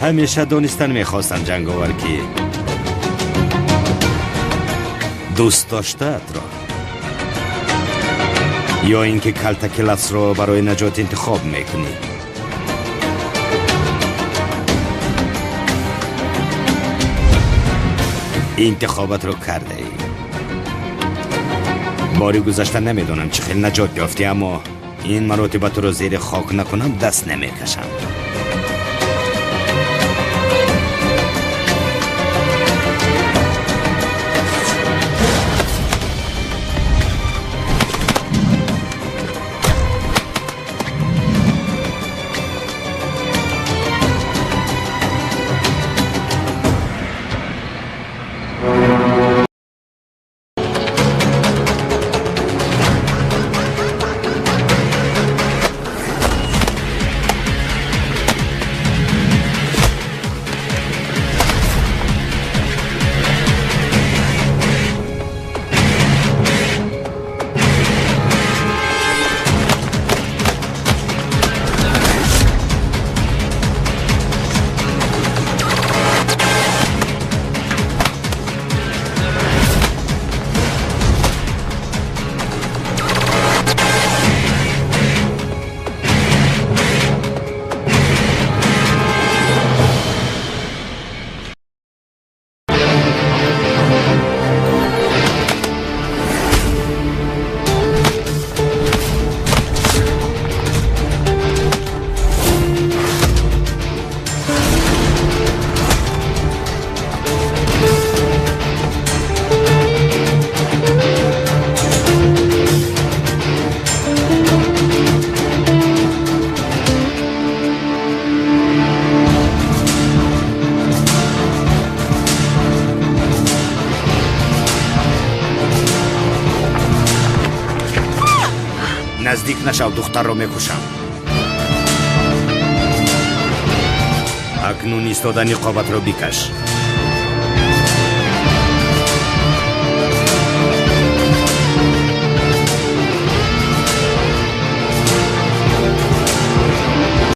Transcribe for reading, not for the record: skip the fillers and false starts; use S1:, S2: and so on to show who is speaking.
S1: Ҳамеша донистан мехостам, ҷанговар, ки дӯст доштаатро ё ин ки калтаки лафзро барои наҷот интихоб мекунӣ. Интихобатро кардаӣ. Бори гузашта намедонам чӣ хел наҷот ёфтӣ, аммо ин маротиба туро зери хок накунам, даст намекашам. Наздик нашав, духтарро мекушам. Акнун истода ниқобатро бикаш.